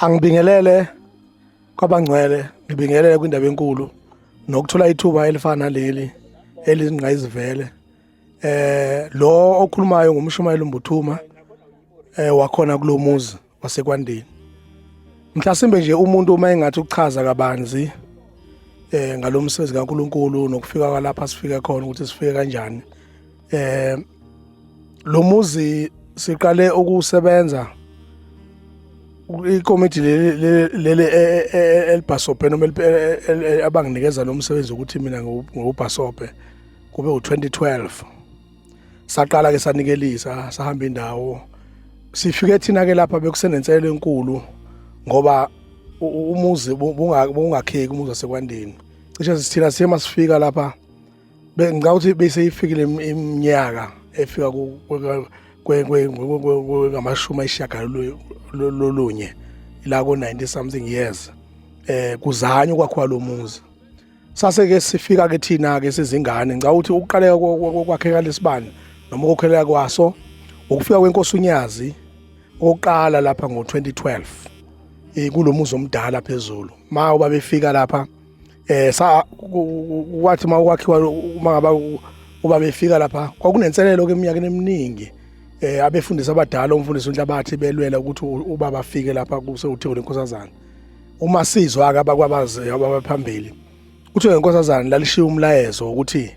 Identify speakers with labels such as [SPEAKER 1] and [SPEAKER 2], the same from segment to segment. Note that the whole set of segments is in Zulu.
[SPEAKER 1] Angibingelele kwabangcwele, ngibingelele kwindaba enkulu nokuthola ithuba elifana naleli elingqayizivele. Lo okhulumayo ngumshumayeli uMbuthuma wakhona kulomuzi waseKwandeni. Mhlasimbe nje umuntu uma engathi ukuchaza kabanzi ngalomsebenzi kaNkuluNkulu nokufika kwalapha sifike khona ukuthi sifike kanjani. Lo muzi siqale ukusebenza ikomiti leli e, e, e, elibhasobhe noma abanginikeza lo msebenzi ukuthi mina ngiwubhasobhe kube u-2012. Saqala ke sanikelisa, sahamba indawo, sifike thina ke lapha bekusenenselo enkulu ngoba umuzi bungakheki, umuzi waseKwandeni. Cishe sithina siye masifika lapha, ngicabanga ukuthi beseyifikile iminyaka efika 90 something la ko 90 something years kuzanywa ukwakhiwa lo muzi. Sase ke sifika ke thina ke sizingane. Ngicabanga ukuthi ukuqaleka kwakheka lesibani noma ukukheleka kwaso ukufika kwenkosi uNyazi okokuqala lapha ngo-2012 kulo muzi omdala phezulu. Ma uba befika lapha, sa kwathi uma ukwakhiwa, uma ngaba uba befika lapha, kwakunenselelo ke eminyakeni eminingi. Abefundisi abadala, umfundisi uNhlabathi, belwela ukuthi uba bafike lapha kuse uThiko leNkosazana. Uma sizwa ke abakwabazi abaphambili, uThiko leNkosazana lalishiya umlayezo ukuthi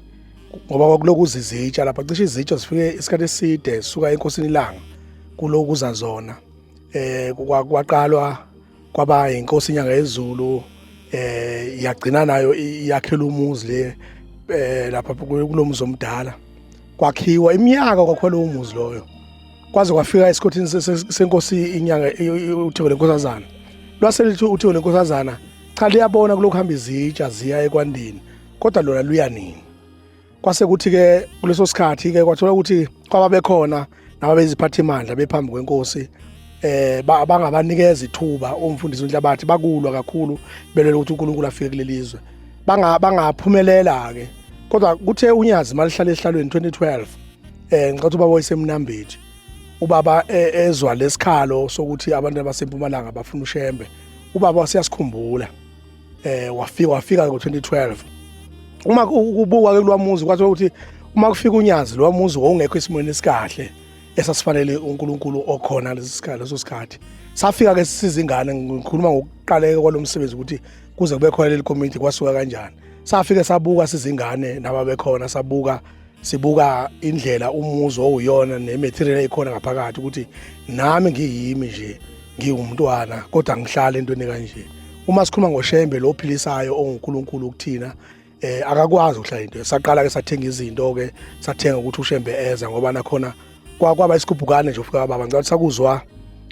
[SPEAKER 1] ngoba kwakuloku izitsha lapha, cishe izitsha zifike isikhathi eside suka enkosini ilanga kulokuza zona. Kwaqalwa kwaba inkosi iNyanga yezulu, yagcina nayo iyakhela umuzi le lapha kulomuzi omdala. Kwakhiwa iminyaka kwakhiwa lowo muzi loyo kwaze kwafika esikhothini senkosi iNyanga, uThiko leNkosazana. Lwase lithi uThiko leNkosazana, cha, liyabona kulokhu hamba izitsha ziya eKwandeni, kodwa lona luya nini? Kwase kuthi ke kuleso sikhathi ke kwathola ukuthi kwaba bekhona nababeziphathimandla bephambi kwenkosi bangabanikeza ithuba umfundisi uNhlabathi. Bakulwa kakhulu belwela ukuthi uNkulunkulu afike kuleli zwe, bangaphumelela ke. Kodwa kuthe uNyazi malihlala esihlalweni 2012, ngicela ubaba wayesemnambithi, ubaba ezwa lesikhalo sokuthi abantu abasempumalanga bafuna uShembe. Ubaba waseyasikhumbula, wafika ngo-2012. Uma ukubuka ke kulwamuzi, kwathi ukuthi uma kufika uNyazi, lwamuzi wawungekho esimweni esikahle esasifanele uNkulunkulu okhona lesi sikhathi. Leso sikhathi safika ke sizingane, ngikhuluma ngokuqaleka kwalomsebenzi ukuthi kuze kube khona leli committee kwasuka kanjani. Safike sabuka sizingane nababekhona, sabuka, sibuka indlela umuzi owuyona ne-material ekhona ngaphakathi, ukuthi nami ngiyimi nje ngiwumntwana kodwa ngihlala entweni kanje. Uma sikhuluma ngoShembe lo ophilisayo onguNkulunkulu kuthina, akakwazi ukuhlala into. Saqala ke sathenga izinto ke, sathenga ukuthi uShembe eza ngoba nakhona kwaba isigubhukane nje ufika baba. Ngicela sakuzwa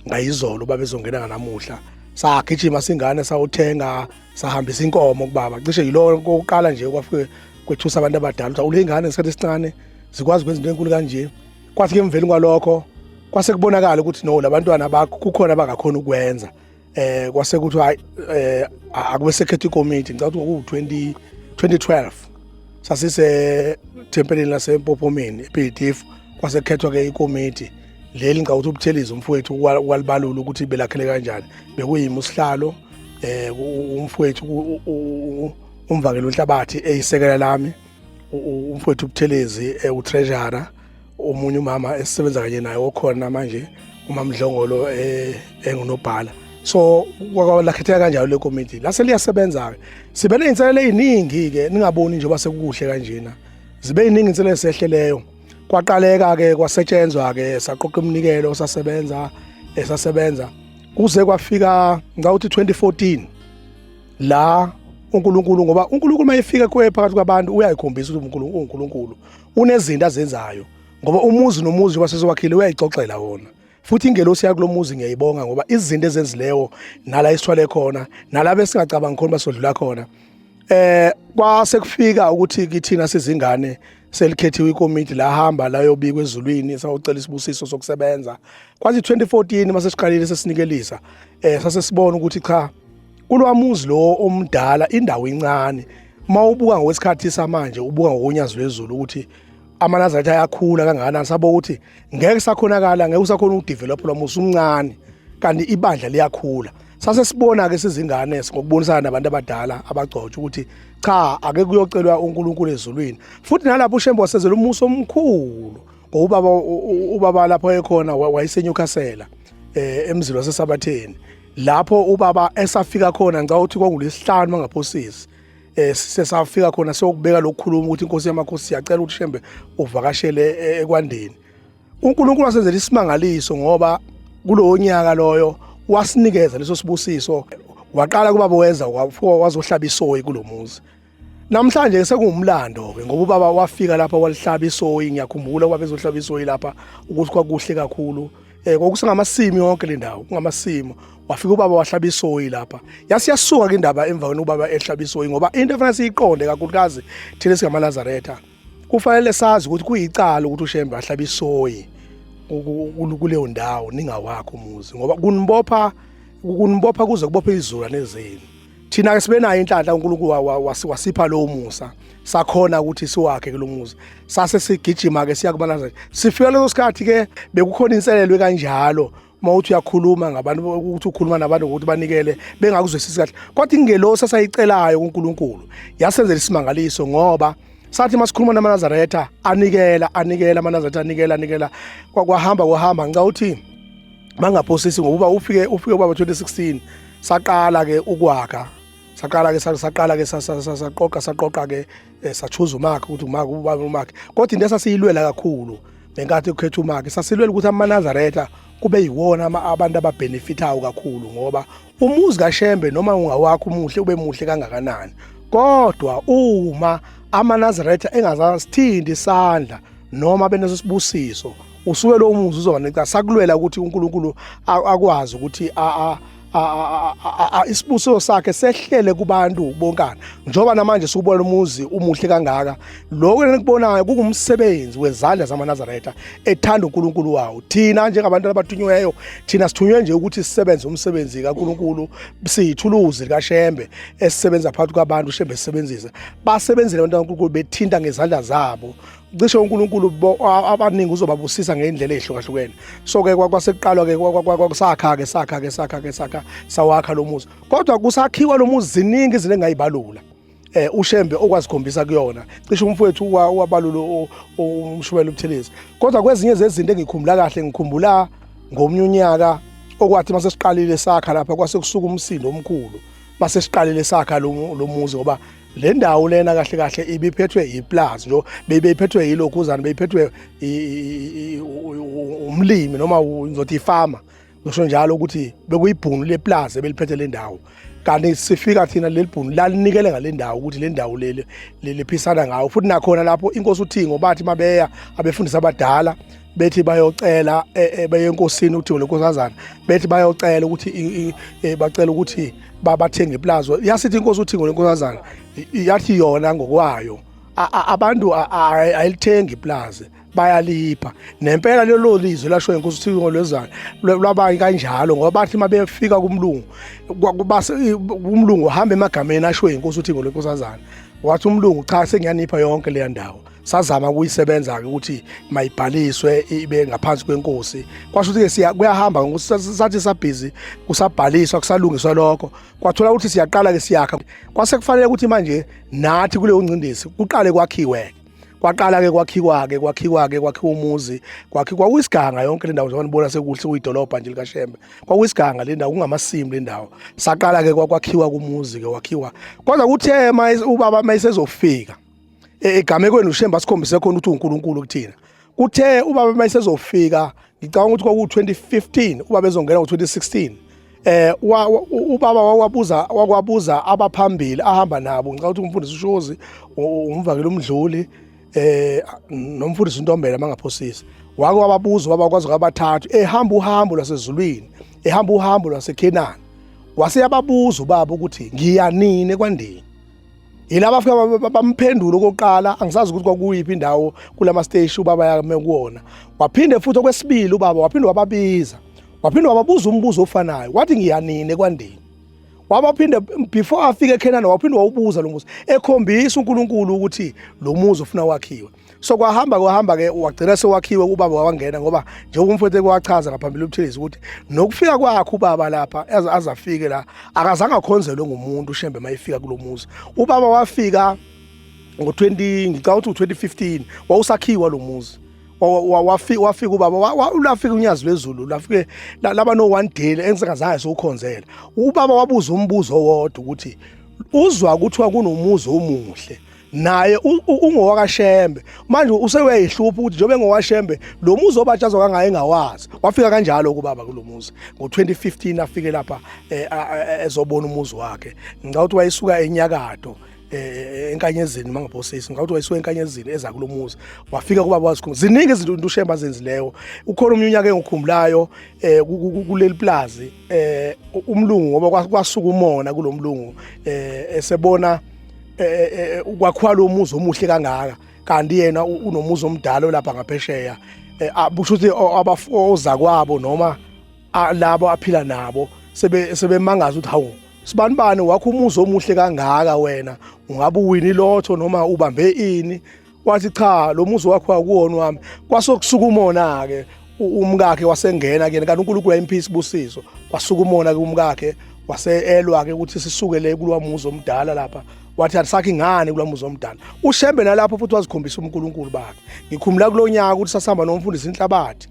[SPEAKER 1] ngayizolo baba ezongena namuhla, sagijima singane sawuthenga, sahambisa inkomo kubaba. Cishe yilo kokuqala nje kwafike kwethusa abantu abadala ukuthi ule ngane ngesikhathi esincane zikwazi ukwenza into enkulu kanje. Kwathi ke emveni kwalokho kwase kubonakala ukuthi no, labantwana bakho kukhona abangakhona ukwenza. Kwase kuthi hayi, akube sekhetha ikomiti. Ngicabanga ukuthi kwaku 20 2012, sasise tempeleni laseMpophomeni ePDF. Kwase kukhethwa ke ikomiti leli. Ngicabanga ukuthi uButhelezi umfowethu walibalula ukuthi belakhele kanjani. Bekuyimi usihlalo, umfowethu umvakelo uNhlabathi eyisekela lami, umfowethu uButhelezi utreasurer, omunye umama esisebenza kanye naye okhona manje, uMamdlongolo, engunobhala. So kwalakhetheka kanjalo le komiti, lase liyasebenza ke. Sibe nezinselelo eziningi ke, ningaboni njengoba sekukuhle kanjena, zibe yiningi inselelo esehleleyo. Kwaqaleka ke kwasetshenzwa ke, saqoqa iminikelo, sasebenza, esasebenza kuze kwafika ngicabanga ukuthi 2014 la uNkulunkulu, ngoba uNkulunkulu mayefika kuye phakathi kwabantu uyayikhombisa ukuthi uNkulunkulu uNkulunkulu unezinto azenzayo, ngoba umuzi nomuzi wasesowakhile uyayixoxela wona. Futhi ingelosi yakulomuzi ngiyayibonga ngoba izinto ezenzileyo nala esithwale khona nalabo esingacabangi khona basodlula khona. Kwase kufika ukuthi kithina sizingane selikhethiwe ikomiti, lahamba layobikwa ezulwini, sawucela isibusiso sokusebenza. Kwathi 2014 mase siqalile sesinikelisa, sase sibona ukuthi cha, kulwamuzi lo omdala indawo incane. Mawubuka ngokwesikhathi samanje, ubuka ngokunyazi lwezulu ukuthi amaNazaretha ayakhula kangakanani, sabo ukuthi ngeke sakhonakala, ngeke usakhona ukudevelop lo muzi umncane kanti ibandla liyakhula. Sase sibona ke sizingane ngokubonisana nabantu abadala abagcotshwa ukuthi cha, ake kuyocelwa uNkulunkulu ezulwini. Futhi nalapho uShembe wasezela umuso omkhulu ngoba ubaba lapho ekhona wayeseNewcastle, emzini waseSabatheni, lapho ubaba esafika khona. Ngicabanga ukuthi kwakulesihlanu, mangaphosisi, sesafika khona siyokubeka lokukhuluma ukuthi inkosi yamakhosi siyacela ukuthi Shembe uvakashele ekwandeni. UNkulunkulu wasenzela isimangaliso ngoba kulowo nyaka loyo wasinikeza leso sibusiso. Waqala kubaba, weza wafika wazohlaba isoyi kulomuzi. Namhlanje sekuwumlando ke ngoba ubaba wafika lapha walihlaba isoyi. Ngiyakhumbula ubaba ezohlaba isoyi lapha ukuthi kwakuhle kakhulu. Kwakusengamasimi yonke le ndawo, kungamasimo. Wafika ubaba wahlaba isoyi lapha, yasiyasuka ke indaba emva kwena ubaba ehlaba isoyi, ngoba into efanele siyiqonde kakhulukazi thina singamaNazaretha, kufanele sazi ukuthi kuyicala ukuthi uShembe ahlaba isoyi kuleyo ndawo ningawakho umuzi, ngoba kunibopha kuze kubophe izulu nezenu. Thina ke sibe nayo inhlanhla, uNkulunkulu wasipha lowo musa, sakhona ukuthi siwakhe kulo muzi. Sase sigijima ke siya kubaNazaretha. Sifika leso sikhathi ke bekukhona inselelo kanjalo, uma uthi uyakhuluma ngabantu, ukuthi ukhuluma nabantu ukuthi banikele, bengakuzwisisi kahle. Kodwa ingelosi esayicelayo kuNkulunkulu yasenzela isimangaliso, ngoba sathi masikhuluma namaNazaretha anikela, anikela amaNazaretha, anikela, anikela. Kwahamba kwahamba, ngicabanga ukuthi bangaphosisi ngokuba ufike ubaba 2016, saqala ke ukwakha, saqala ke saqala ke saqoqa ke, sachuza umakhe ukuthi umakhe ubaba umakhe. Kodwa into esasiyilwela kakhulu ngenkathi ukhetha umakhe, sasilwela ukuthi amaNazaretha kube yiwona abantu ababenefitayo kakhulu, ngoba umuzi kaShembe noma ungawakho umuhle ube muhle kangakanani, kodwa uma amaNazaretha engazasithindi isandla noma beneso sibusiso, usuke lo muzi uzoba necala. Sakulwela ukuthi uNkulunkulu akwazi ukuthi isibusiso sakhe sehlele kubantu bonkana, njengoba namanje sikubona umuzi umuhle kangaka. Lokho enikubonayo kungumsebenzi wezandla zamaNazaretha ethanda uNkulunkulu wawo. Thina njengabantu abathunyiweyo, thina sithunywe nje ukuthi sisebenze umsebenzi kaNkulunkulu, siyithuluzi likaShembe esisebenza phakathi kwabantu. uShembe esebenzisa, basebenzele abantu kaNkulunkulu bethinta ngezandla zabo. Cishe uNkulunkulu abaningi uzobabusisa ngendlela ezihlukahlukene. So ke kwasekuqalwa ke kwakusakha ke sakha ke sakha ke sakha, sawakha lo muzi. Kodwa kusakhiwa lo muzi, ziningi izinto engayibalula uShembe okwazikhombisa kuyona. Cishe umfowethu wabalula umshumela uButhelezi. Kodwa kwezinye zezinto engikhumbula kahle, ngikhumbula ngomnye unyaka okwathi mase siqalile sakha lapha, kwase kusuka umsindo omkhulu mase siqalile sakha lo muzi, ngoba le ndawo lena kahle kahle ibiphethwe iplazi nje, beyiphethwe yilokhuzana, beyiphethwe umlimi noma ngizothi ifama, ngisho njalo ukuthi bekuyibhunu leplazi ebeliphethe le ndawo. Kanti sifika thina, leli bhunu lalinikele ngale ndawo ukuthi le ndawo leli liphisana ngawo. Futhi nakhona lapho inkosi uThingo bathi mabeya abefundisi abadala bethi bayocela, beye enkosini uThingo lenkosazana, bethi bayocela ukuthi bacela ukuthi bathenge iplazi. Yasithi inkosi uThingo lenkosazana, yathi yona ngokwayo abantu ayilithengi iplazi, bayalipha. Nempela lelo lizwi lasho inkosi uThingo lwezana lwabanye kanjalo, ngoba bathi mabefika kumlungu, umlungu uhamba emagameni asho inkosi uThingo lenkosazana, wathi umlungu, "Cha, sengiyanipha yonke leya ndawo." Sazama ukuyisebenza ke ukuthi mayibhaliswe ibe ngaphansi kwenkosi. Kwasho ukuthi ke siya kuyahamba ngokuthi sathi sabhizi kusabhaliswa, kusalungiswa lokho, kwathola ukuthi siyaqala ke siyakha. Kwase kufanele ukuthi manje nathi kuleyo ngcindezi kuqale kwakhiwe. Kwaqala ke kwakhiwa ke kwakhiwa ke kwakhiwa umuzi, kwakhiwa. Kwakuyisiganga yonke le ndawo, njengoba nibona sekuhle kuyidolobha nje likaShembe. Kwakuyisiganga le ndawo, kungamasimu le ndawo. Saqala ke kwakhiwa kumuzi ke, wakhiwa. Kodwa kuthe ubaba mayisezofika egamekweni uShembe asikhombise khona ukuthi uNkulunkulu kuthina, kuthe ubaba mayisezofika, ngicabanga ukuthi kwaku 2015, ubaba ezongena ngo 2016, ubaba wakwabuza abaphambili ahamba nabo, ngicabanga ukuthi umfundisi uShozi, umvakeli umdluli, nomfundisi uNtombela mangaphosisi. Wake wababuza ubaba kwaze kwabathathu ehamba uhambo lwasezulwini, ehamba uhambo lwaseKhenani. Waseyababuza ubaba ukuthi, "Ngiyanini ekwandeni?" Yilaba afika bamphendula okokuqala, angisazi ukuthi kwakuyiphi indawo kulama station ubaba yame kuwona. Waphinde futhi okwesibili ubaba waphinde wababiza, waphinde wababuza umbuzo ofanayo, wathi, "Ngiyanini ekwandeni?" Wabaphinde before afike eKhenana, waphinde wawubuza lo mbuzo, ekhombisa uNkulunkulu ukuthi lo muzi ufuna wakhiwe. So kwahamba kwahamba ke, wagcina sewakhiwe ubaba wangena, ngoba njengoba umfowethu kwachaza ngaphambili uButhelezi ukuthi nokufika kwakhe ubaba lapha azafike la, akazange akhonzelwe ngumuntu uShembe mayifika kulomuzi. Ubaba wafika ngo-20, ngicabanga ukuthi u-2015, wawusakhiwa lo muzi. Wafika ubaba, lwafika unyazi lwezulu, lwafike laba no one day engisengazange siwukhonzela. Ubaba wabuza umbuzo owodwa ukuthi uzwa kuthiwa kunomuzi omuhle, naye ungowakaShembe, manje useyayihlupha ukuthi njengoba engowakaShembe lo muzi obatshazwa kangaka engawazi. Wafika kanjalo kubaba kulo muzi ngo-2015, afike lapha ezobona umuzi wakhe. Ngicabanga ukuthi wayisuka enyakatho, enkanyezini mangaphosisi, ngicabanga ukuthi wayisuka enkanyezini eza kulo muzi, wafika kubaba wazikhumba. Ziningi izinto uShembe azenzileyo. Ukhona omunye unyaka engikhumbulayo kuleli plazi, umlungu, ngoba kwasuka umona kulomlungu, esebona ukwakhiwa lo muzi omuhle kangaka, kanti yena unomuzi omdala lapha ngaphesheya. Busho ukuthi ozakwabo noma labo aphila nabo sebemangaza ukuthi, "Hawu, sibani bani, wakho umuzi omuhle kangaka, wena ungabe uwini lotho noma ubambe ini?" Wathi, "Cha, lo muzi wakho akuwona wami." Kwasokusuka umona ke, umkakhe wasengena kuyena, kanti uNkulunkulu wayimphisa isibusiso. Kwasuka umona ke, umkakhe wase-elwa ke ukuthi sisuke le kulwa muzi omdala lapha. Wathi asakhi ngani kulwa muzi omdala? UShembe nalapho futhi wazikhombisa uNkulunkulu bakhe. Ngikhumbula kulonyaka ukuthi sasihamba nomfundisi Inhlabathi,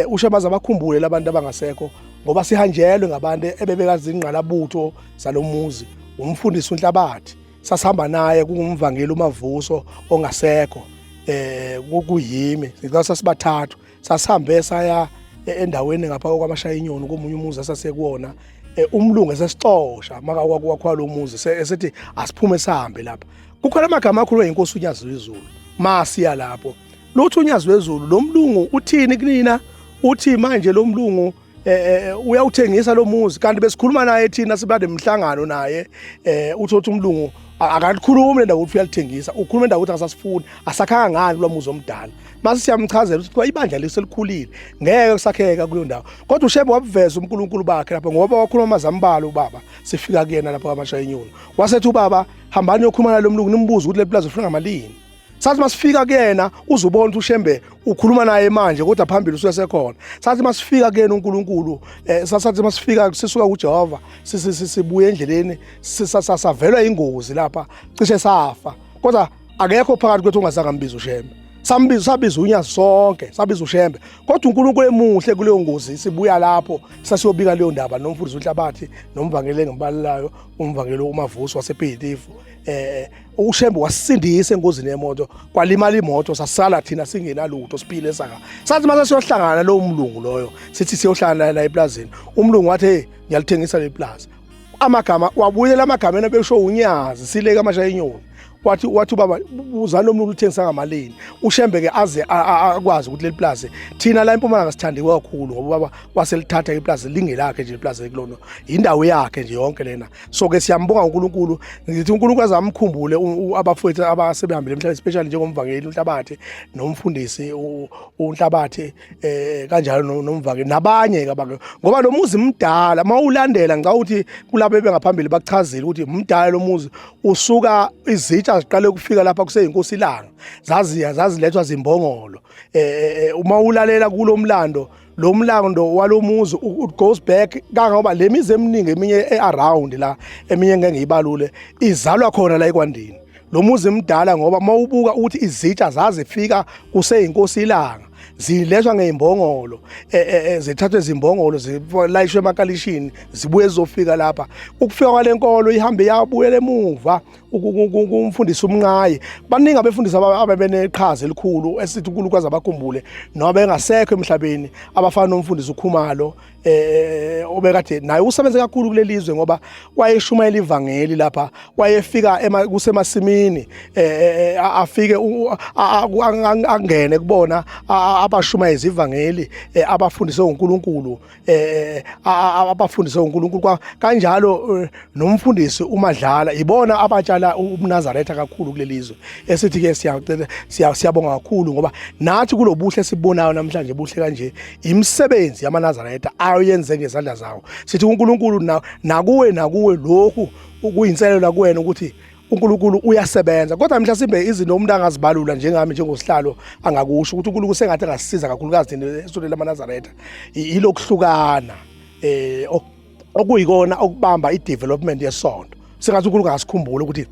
[SPEAKER 1] uShembe aze abakhumbule labantu abangasekho, ngoba sihanjelwe ngabantu ebebekazi ingqalabutho zalomuzi. Umfundisi uNhlabathi sasihamba naye, kungumvangeli uMavuso ongasekho, kuyimi, sasibathathu. Sasihambe saya endaweni ngapha kwamashaya inyoni, komunye umuzi asasekuwona. Umlungu esesixosha maka kwakhiwa lo muzi, esithi asiphume sihambe lapha. Kukhona amagama akhulunywa inkosi uNyazi lwezulu masiya lapho. Lutho uNyazi lwezulu, lo mlungu uthini kunina? Uthi manje lo mlungu uyawuthengisa lo muzi, kanti besikhuluma naye thina sibade emhlangano naye. Uthi umlungu akalikhulumi le ndawo ukuthi uyalithengisa, ukhuluma indawo ukuthi akasasifuni, asakhanga ngani kulo muzi omdala. Mase siyamchazela ukuthi ibandla liselikhulile, ngeke kusakheka kuleyo ndawo. Kodwa uShembe wabuveza uNkulunkulu bakhe lapho, ngoba wakhuluma amazambalo ubaba sifika kuyena lapho kwamashaya inyoni. Wasethi ubaba, "Hambani yokhuluma nalo mlungu, nimbuze ukuthi le plaza ufuna ngamalini." Sathi masifika kuyena, uzubona ukuthi uShembe ukhuluma naye manje, kodwa phambili usuke sekhona. Sathi masifika kuyena uNkulunkulu, sathi masifika sisuka kuJehova sibuye endleleni, savelwa ingozi lapha, cishe safa, kodwa akekho phakathi kwethu ongazange ambize uShembe. Sambiza, sabiza unyazi sonke, sabiza uShembe, kodwa uNkulunkulu emuhle, kuleyo ngozi sibuya lapho sasiyobika leyo ndaba nomfundisi uNhlabathi nomvangeli engibalelayo, umvangeli uMavuso wasePitifu. UShembe wasindisa engozini yemoto, kwalimala imoto, sasala thina singenalutho, siphile saka. Sathi mase siyohlangana lo mlungu loyo, sithi siyohlangana la eplazini, umlungu wathi, "Hey, ngiyalithengisa le plaza." Amagama wabuyela amagameni abesho unyazi sileke amashaya inyoni. Wathi ubaba, "Buzani lo mlungu uthengisa ngamalini." UShembe ke aze akwazi ukuthi leli plaza thina la eMpumalanga sithandiwe kakhulu, ngoba ubaba waselithatha iplaza lingelakhe nje, iplaza kulona indawo yakhe nje yonke lena. So ke siyambonga uNkulunkulu. Ngithi uNkulunkulu azamkhumbule abafowethu abasebehambile emhlabeni, especially njengomvangeli uNhlabathi nomfundisi uNhlabathi, kanjalo nomvangeli nabanye ke abake, ngoba lo muzi mdala mawulandela. Ngicabanga ukuthi kulabo ebengaphambili bakuchazile ukuthi mdala lo muzi, usuka izitsha ziqale ukufika lapha kuseyinkosi ilanga, zaziya zazilethwa zimbongolo. Uma ulalela kulomlando, lo mlando walomuzi it goes back kangangoba le mizi eminingi eminye e-around la, eminye ngeke ngiyibalule, izalwa khona la eKwandini. Lo muzi mdala ngoba mawubuka ukuthi izitsha zazifika kuseyinkosi ilanga, zilethwa ngeimbongolo, zithathwe izimbongolo, zilayishwe emakalishini, zibuye zizofika lapha. Ukufika kwalenkolo ihambe yabuyela emuva kumfundisi uMnqayi. Baningi abefundisi ababeneqhaza elikhulu esithi uNkulunkulu abakhumbule noma bengasekho emhlabeni, abafana nomfundisi uKhumalo, obekade naye usebenze kakhulu kuleli zwe, ngoba wayeshumayela ivangeli lapha, wayefika kusemasimini, afike angene kubona abashumayeza ivangeli, abafundise uNkulunkulu, abafundise uNkulunkulu kanjalo. Nomfundisi uMadlala, ibona abatshala ubuNazaretha kakhulu kuleli zwe. Esithi ke siyacela, siyabonga kakhulu, ngoba nathi kulobuhle sibonayo namhlanje, buhle kanje, imisebenzi yamaNazaretha ayoyenze ngezandla zawo. Sithi uNkulunkulu nakuwe lokhu kuyinselelo kuwena ukuthi uNkulunkulu uyasebenza kodwa mhlasimbe izinto umuntu angazibalula njengami njengosihlalo angakusho ukuthi uNkulunkulu sengathi angasisiza kakhulukazi thina esontweni lamaNazaretha ilokuhlukana eh okuyikona okubamba i-development yesonto. Sengathi uNkulunkulu angasikhumbula ukuthi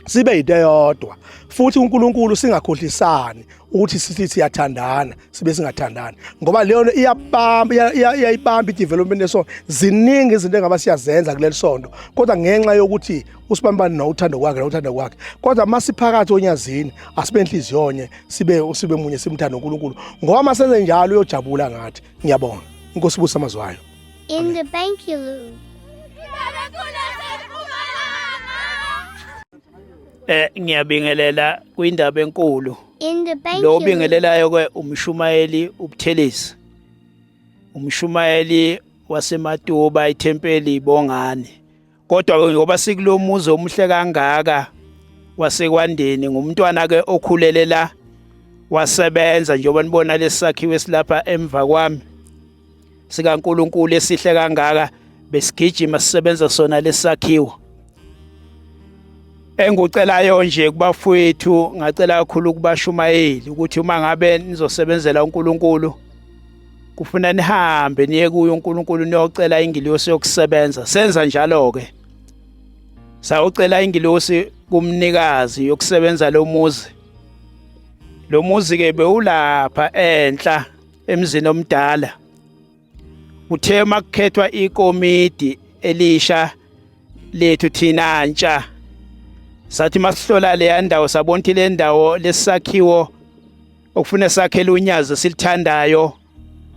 [SPEAKER 1] sibe yinto eyodwa futhi uNkulunkulu singakhohlisani ukuthi sithi siyathandana sibe singathandani ngoba leyo nto iyabamba iyayibamba i-development yesonto. Ziningi izinto engaba siyazenza kuleli sonto kodwa ngenxa yokuthi usibambane nothando kwakhe nothando kwakhe kodwa masiphakathi onyazini asibe inhliziyonye sibe sibe munye simthande uNkulunkulu ngoba masenze njalo uyojabula ngathi. Ngiyabonga, inkosi ibuse amazwi ayo.
[SPEAKER 2] In the bank you lose.
[SPEAKER 3] Ngiyabingelela kwindaba enkulu.
[SPEAKER 2] In the bank
[SPEAKER 3] Lo
[SPEAKER 2] you lose.
[SPEAKER 3] obingelelayo ke umshumayeli uButhelezi. Umshumayeli waseMatuba ithempeli Bongani. Kodwa ke ngoba sikulomuzi omuhle kangaka wasekwandeni ngumntwana ke okhulele la wasebenza njengoba nibona lesakhiwe silapha emva kwami sikaNkuluNkulu esihle kangaka besigijima sisebenza sona lesakhiwo. Engikucelayo nje kubafowethu, ngacela kakhulu kubashumayeli ukuthi uma ngabe nizosebenzela uNkulunkulu kufuna nihambe niye kuye uNkulunkulu niyocela ingilosi yokusebenza. Senza njalo ke, sawucela ingilosi kumnikazi yokusebenza lo muzi. Lo muzi ke bewulapha enhla emzini omdala. Uthe makukhethwa ikomidi elisha lethu thina ntsha, sathi masihlola leya ndawo sabona ukuthi le ndawo lesakhiwo okufuna sakhele unyazi silithandayo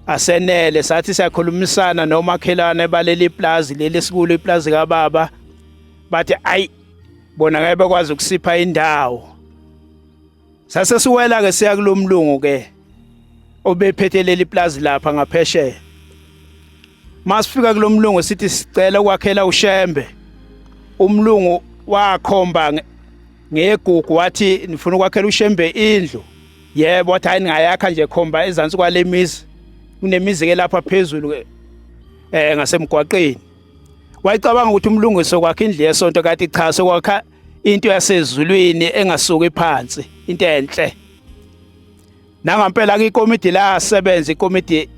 [SPEAKER 3] asenele. Sathi siyakhulumisana nomakhelwane baleli plazi leli sikulo iplazi kababa, bathi ayi bona ngeke bekwazi ukusipha indawo. Sase siwela ke siya kulomlungu ke obephethe leli plazi lapha ngaphesheya. Masifika kulomlungu sithi sicela ukwakhela uShembe. Umlungu wakhomba ngegugu wathi nifuna ukwakhela uShembe indlu. Yebo, wathi hayi ningayakha nje khomba ezansi kwale mizi. Kunemizi ke lapha phezulu ke ngasemgwaqeni. Wayicabanga ukuthi umlungu sokwakha indlu yesonto kanti cha sokwakha into yasezulwini engasuki phansi, into enhle. Nangampela ke ikomidi lasebenza, ikomidi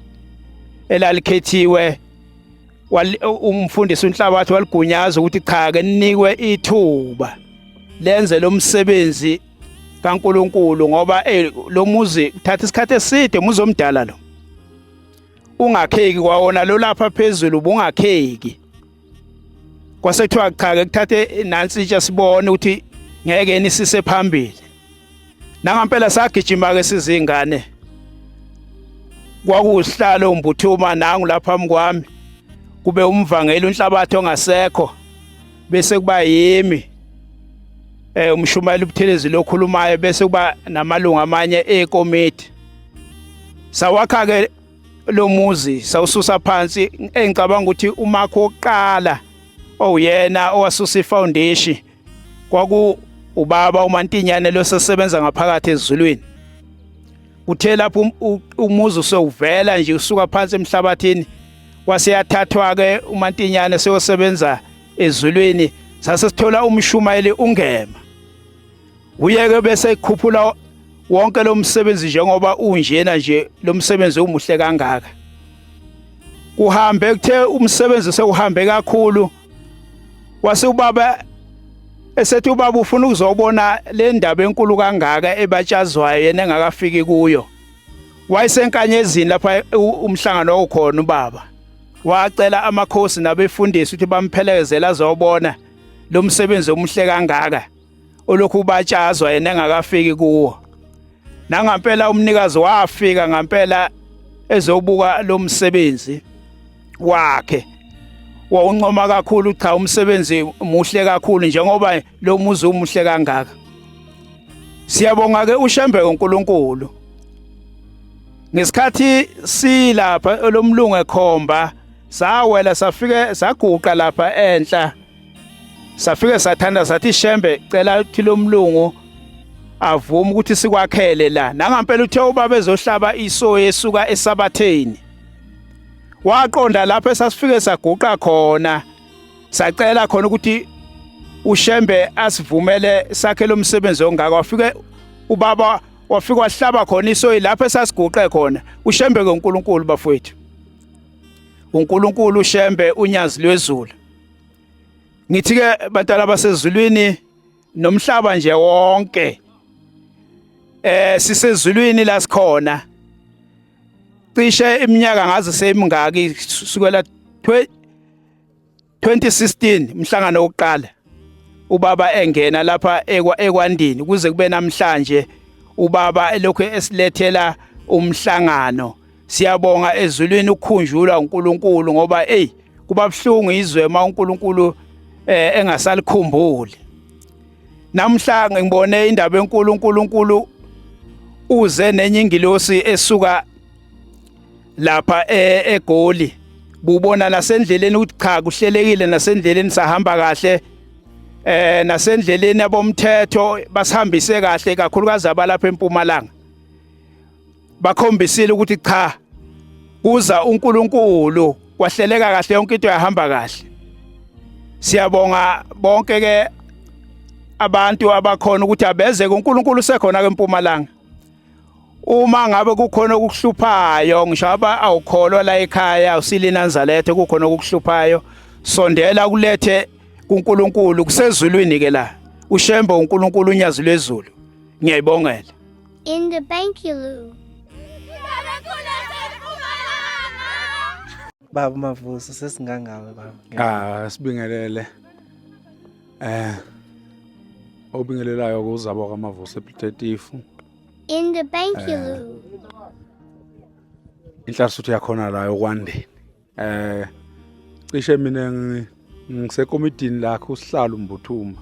[SPEAKER 3] elalikhethiwe umfundisi uNhlabathi waligunyaza ukuthi cha ke ninikwe ithuba lenze lo msebenzi kaNkuluNkulu ngoba lo muzi uthatha isikhathi eside, umuzi omdala lo ungakheki kwawona lo lapha phezulu ubungakheki. Kwase kuthiwa cha ke kuthathe nansi itsha sibone ukuthi ngeke nisise phambili. Nangampela sagijima ke sizingane, kwakusihlalo uMbuthuma nangu lapha phambi kwami, kube umvangeli uNhlabathi ongasekho, bese kuba yimi umshumayeli uButhelezi lokhulumayo, bese kuba namalungu amanye ekomiti. Sawakha ke lo muzi sawususa phansi. Engicabanga ukuthi umakho wokuqala owuyena owasusa ifoundation kwaku ubaba uMantinyane lo sesebenza ngaphakathi ezulwini. Uthe lapho umuzi usewuvela nje usuka phansi emhlabathini, waseyathathwa ke uMantinyane seyosebenza ezulwini. Sase sithola umshumayeli uNgema, uyeke bese ekhuphula wonke lo msebenzi njengoba unjena nje lo msebenzi umuhle kangaka. Kuhambe kuthe umsebenzi sewuhambe kakhulu, wase ubaba esethi ubaba ufuna ukuzobona le ndaba enkulu kangaka ebatshazwayo yena engakafiki kuyo. Wayesenkanyezini lapha umhlangano wawukhona ubaba, wacela amakhosi nabefundisi ukuthi bamphelezele azobona lo msebenzi omuhle kangaka olokhu ubatshazwa yena engakafiki kuwo. Nangampela umnikazi wafika ngampela ezobuka lo msebenzi wakhe, wawuncoma kakhulu, cha umsebenzi muhle kakhulu njengoba lo muzi umuhle kangaka. Siyabonga ke uShembe uNkulunkulu. Ngesikhathi silapha lomlungu ekhomba, sawela safike saguqa lapha enhla, safike sathanda sathi Shembe cela ukuthi lomlungu avume ukuthi sikwakhele la. Nangampela uthe ubaba ezohlaba isoyi esuka esabatheni, waqonda lapho esasifike saguqa khona, sacela khona ukuthi uShembe asivumele sakhe lo msebenzi ongaka. Wafike ubaba wafika wahlaba khona isoyi lapho esasiguqe khona. UShembe ke uNkulunkulu bafowethu, uNkulunkulu uShembe unyazi lwezulu. Ngithi ke bantwana basezulwini nomhlaba nje wonke, sisezulwini la sikhona. Cishe iminyaka ngaze seyimingaki sukela 2016 umhlangano wokuqala ubaba engena lapha ekwandini kuze kube namhlanje, ubaba elokhu esilethela umhlangano. Siyabonga ezulwini ukukhunjulwa uNkulunkulu, ngoba hey, kuba buhlungu izwe uma uNkulunkulu engasalikhumbuli. Namhla ngibone indaba enkulu, uNkulunkulu uze nenye ingilosi esuka lapha eGoli. Bubona nasendleleni ukuthi cha, kuhlelekile nasendleleni, sahamba kahle nasendleleni, abomthetho basihambise kahle, kakhulukazi abalapha eMpumalanga bakhombisile ukuthi cha, kuza uNkulunkulu, kwahleleka kahle, yonke into yahamba kahle. Siyabonga bonke ke abantu abakhona ukuthi abeze kuNkulunkulu, usekhona ke eMpumalanga. Uma ngabe kukhona okukuhluphayo, ngisho aba awukholwa la ekhaya, usilina Nazaretha, kukhona okukuhluphayo, sondela kulethe kuNkulunkulu, kusezulwini ke la. UShembe uNkulunkulu unyazi lwezulu. Ngiyayibongela.
[SPEAKER 2] In the Bankulu.
[SPEAKER 4] Baba Mavuso, sesingangawe baba.
[SPEAKER 5] Ah, sibingelele. Obingelelayo kuzabo kaMavuso ePitetifu.
[SPEAKER 2] In the Bankulu.
[SPEAKER 5] Inhlasuthu yakhona la yokwandeni. Cishe mina ngisekomidini lakhe usihlalo uMbuthuma.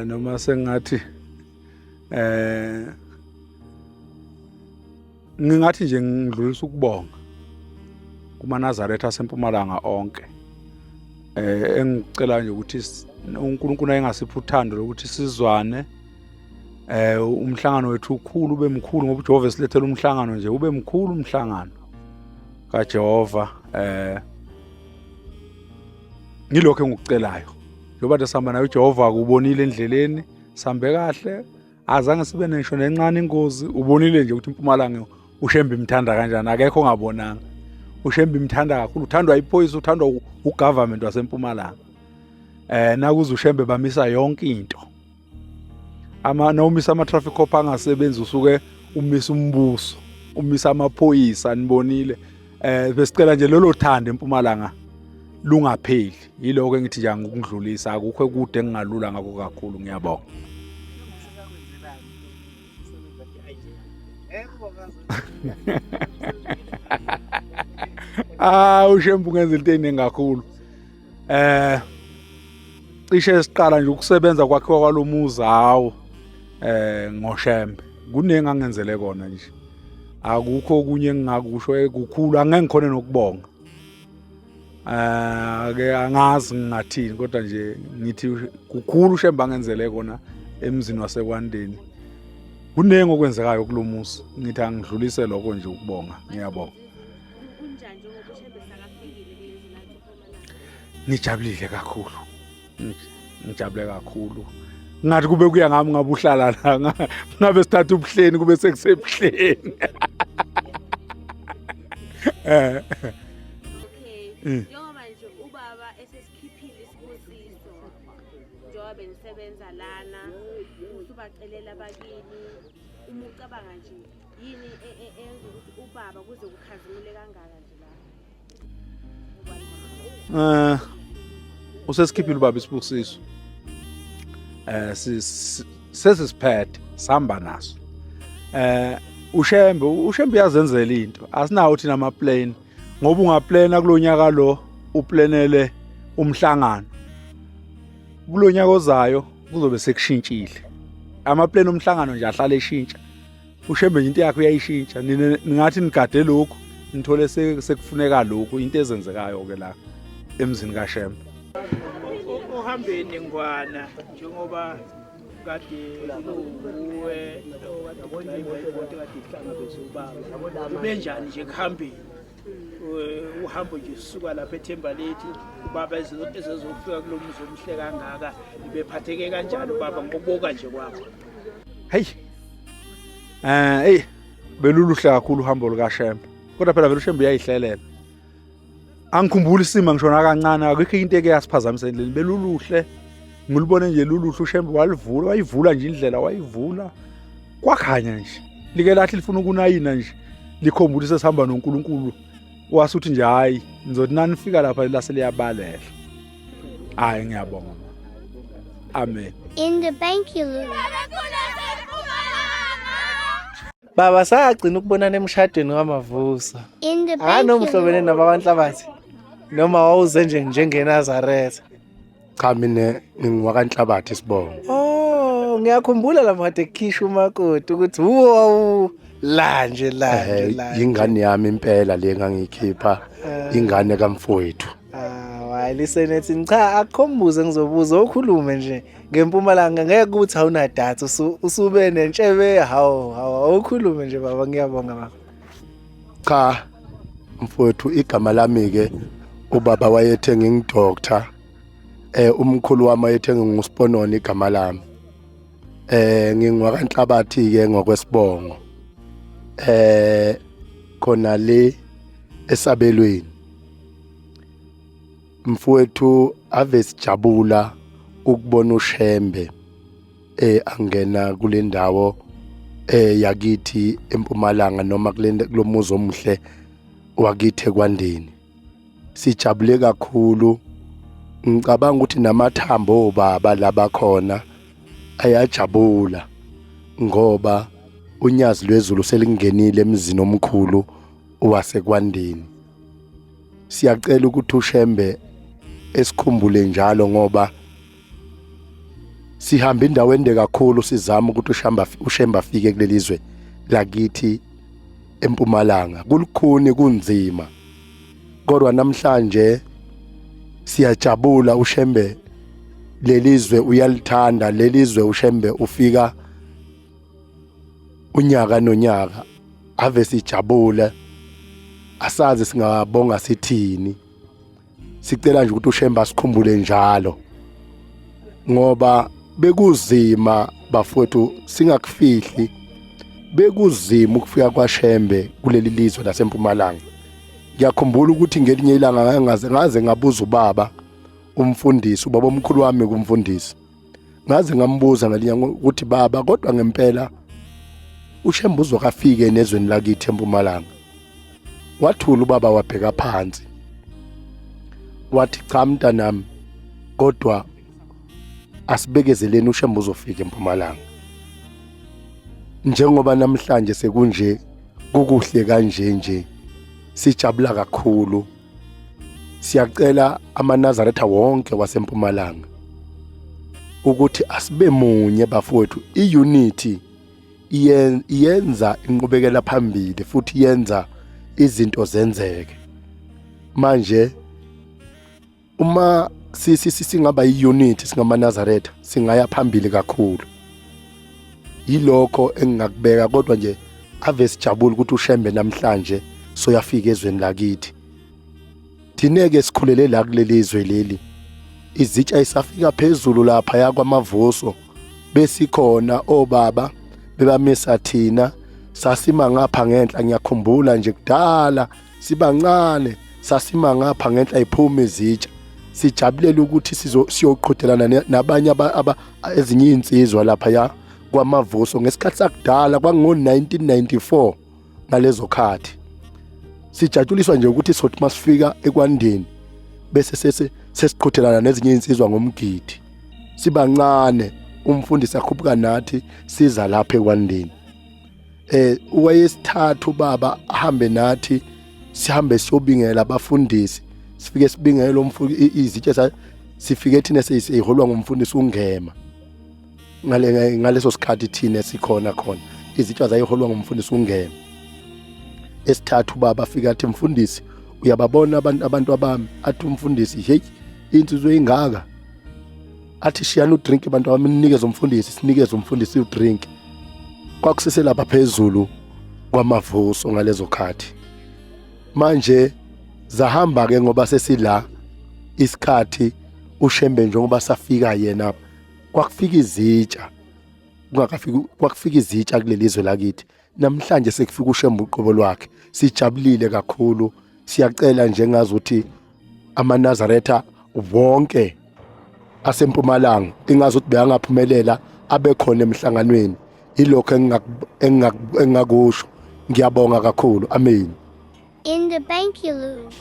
[SPEAKER 5] Noma sengathi ngingathi nje ngidlulisa ukubonga kumaNazaretha asempumalanga onke. Engicela nje ukuthi uNkulunkulu ayengasipha uthando lokuthi sizwane, umhlangano wethu ukhulu ube mkhulu, ngoba uJehova esilethela umhlangano nje ube mkhulu umhlangano kaJehova. Ngilokho engikucelayo njengoba nje sihamba naye uJehova, kubonile endleleni sihambe kahle, azange sibe ngisho nencane ingozi. Ubonile nje ukuthi impumalanga uShembe imthanda kanjani, akekho ongabonanga. uShembe imthanda kakhulu, uthandwa iphoyisa, uthandwa ugovernment wasempumalanga. Nakuze uShembe bamisa yonke into. Ama nawumisa ama traffic cop angasebenzi, usuke umisa umbuso, umisa amaphoyisa, nibonile. Besicela nje lolo thando empumalanga lungapheli. Yiloko engithi nje ngikudlulisa, akukho ekude engingalula ngakho kakhulu. Ngiyabonga. Ah, uShembe ungenza into eningi kakhulu. Cishe siqala nje ukusebenza kwakhiwa kwalomuzi, hawo ngoShembe kuningi angenzele kona nje, akukho okunye engingakusho ekukhulu, angeke ngikhone nokubonga. Ke angazi ngingathini, kodwa nje ngithi kukhulu uShembe angenzele kona emzini wasekwandeni. Kuningi okwenzekayo kulomuzi, ngithi angidlulise lokho nje ukubonga. Ngiyabonga. Ngijabulile kakhulu, ngijabule kakhulu. Ngathi kube kuya ngami ngabe uhlala la, ngabe sithatha ubuhleni kube sekusebuhleni.
[SPEAKER 6] Okay. Njengoba nje ubaba esesikhiphile isibusiso, njengoba benisebenza lana, usubacelela abakini, uma ucabanga nje yini eyenza ukuthi ubaba kuze kukhazimule kangaka nje la?
[SPEAKER 5] Usesikhiphile ubaba isibusiso. Sesisiphethe sihamba naso. uShembe uyazenzela into, asinawo thina ama plan, ngoba ungaplana kulonyaka lo uplanele umhlangano, kulonyaka ozayo kuzobe sekushintshile. Ama plan omhlangano nje ahlale eshintsha. uShembe nje into yakhe uyayishintsha. Nina ningathi nigade lokhu, nithole sekufuneka lokhu. Into ezenzekayo ke la emzini kaShembe.
[SPEAKER 3] Uhambeni ngwana, njengoba kade kuwe okade kade ihlangabeze ubaba, ube njani nje kuhambeni, uhambo nje sisuka lapha eThemba lethu Ubaba ezezofika kulo muzi omuhle kangaka, ibephatheke kanjani ubaba ngokubuka nje kwakho?
[SPEAKER 5] Hey. Hey, beluluhle kakhulu uhambo lukaShembe. Kodwa phela vele uShembe uyayihlelela. Angikhumbuli isima ngisho nakancane, akukho into eke yasiphazamisa endleleni. Beluluhle. Ngilubone nje luluhle uShembe walivula, wayivula nje indlela, wayivula. Kwakhanya nje. Like lathi lifuna ukunayina nje. Likhomba ukuthi sesihamba noNkulunkulu. Wasuthi nje hayi, nizothi nanifika lapha lase liyabalela. Hayi ngiyabonga. Amen.
[SPEAKER 2] In the Bankulu.
[SPEAKER 4] Baba sagcina ukubonana emshadweni kaMavuso.
[SPEAKER 2] In the
[SPEAKER 4] Hayi uhlobene
[SPEAKER 2] Bankulu.
[SPEAKER 4] nabakwanhlabathi. Noma wawuze nje njengeNazaretha.
[SPEAKER 7] Cha, mina ngingowakanhlabathi isibongo.
[SPEAKER 4] Oh, ngiyakhumbula lapho kade kukhishwa umakoti ukuthi wow la nje la nje la.
[SPEAKER 7] Ingane yami impela le engangiyikhipha, ingane kamfowethu.
[SPEAKER 4] Ah, hayi lisenethi cha akukhombuze ngizobuza ukhulume nje ngempumalanga ngeke ukuthi awunadatha usube nentshebe hawu hawu awukhulume nje baba ngiyabonga baba.
[SPEAKER 7] Cha mfowethu, igama lami ke ubaba wayethe ngingidoctor, umkhulu wami wayethe nginguspononi igama lami. Ngingwakanhlabathi ke ngokwesibongo. Khona le esabelweni. Mfowethu, ave sijabula ukubona uShembe angena kule ndawo yakithi eMpumalanga noma kule kulomuzi omuhle wakithi eKwandeni. Sijabule kakhulu. Ngicabanga ukuthi namathambo obaba labakhona ayajabula ngoba unyazi lwezulu selingenile emzini omkhulu waseKwandeni. Siyacela ukuthi uShembe esikhumbule njalo ngoba sihamba indawo ende kakhulu sizama ukuthi uShembe afike kuleli zwe lakithi eMpumalanga. Kulukhuni, kunzima, kodwa namhlanje siyajabula. uShembe lelizwe uyalithanda, lelizwe uShembe ufika unyaka nonyaka. Ave sijabule, asazi singabonga sithini. Sicela nje ukuthi uShembe asikhumbule njalo ngoba bekuzima bafowethu, singakufihli, bekuzima ukufika kwaShembe kuleli lizwe laseMpumalanga. Ngiyakhumbula ukuthi ngelinye ilanga ngaze ngabuza ubaba umfundisi, ubaba omkhulu wami kumfundisi, ngaze ngambuza ngelinye ukuthi baba, kodwa ngempela uShembe uzokafike nezweni lakithi eMpumalanga? Wathula ubaba, wabheka phansi, wathi cha mntanami, kodwa asibekezeleni, uShembe uzofika eMpumalanga. Njengoba namhlanje sekunje, kukuhle kanje nje, sijabula kakhulu. Siyacela amaNazaretha wonke waseMpumalanga ukuthi asibe munye bafowethu. I-unity iyenza inqubekela phambili futhi yenza izinto zenzeke. Manje uma singaba i-unity singamaNazaretha, singaya phambili kakhulu. Yilokho engingakubeka, kodwa nje ave sijabule ukuthi uShembe namhlanje soyafika ezweni lakithi. Thina-ke sikhulele la kuleli zwe leli, izitsha isafika phezulu lapha yakwaMavuso, besikhona obaba bebamisa thina, sasima ngapha ngenhla. Ngiyakhumbula nje kudala sibancane, sasima ngapha ngenhla iphuma izitsha, sijabulela ukuthi siyoqhudelana nabanye ezinye izinsizwa lapha ya kwaMavuso ngesikhathi sakudala, kwango-1994 ngalezo khathi. Sijatshuliswa nje ukuthi sothi masifika eKwandeni bese sesiqhudelana nezinye izinsizwa ngomgidi. Sibancane, umfundisi akhuphuka nathi siza lapha eKwandeni. Wayesithathu baba ahambe nathi, sihambe siyobingela abafundisi, sifike sibingele izitshe, sifike thina seyiholwa ngumfundisi uNgema. Ngaleso sikhathi thina sikhona khona izitsha zayiholwa ngumfundisi uNgema. Esithathu baba afika athi, mfundisi, uyababona abantu abami? Athi umfundisi, hey, insizwe ingaka. Athi shiyani udrink abantu abami, ninikeze umfundisi. Sinikeze umfundisi udrink. Kwakusese lapha phezulu kwaMavuso ngalezo khathi. Manje zahamba ke ngoba sesila. Isikhathi uShembe njengoba safika yena kwakufika izitsha kungakafiki kwakufika izitsha kuleli zwe lakithi. Namhlanje sekufika uShembe uqobo lwakhe. Sijabulile kakhulu. Siyacela nje ngazuthi amaNazaretha wonke asempumalanga ingazuthi beyangaphumelela abe khona emhlanganweni. Ilokho engingakusho. Ngiyabonga kakhulu. Amen.
[SPEAKER 2] In the Bankyulu.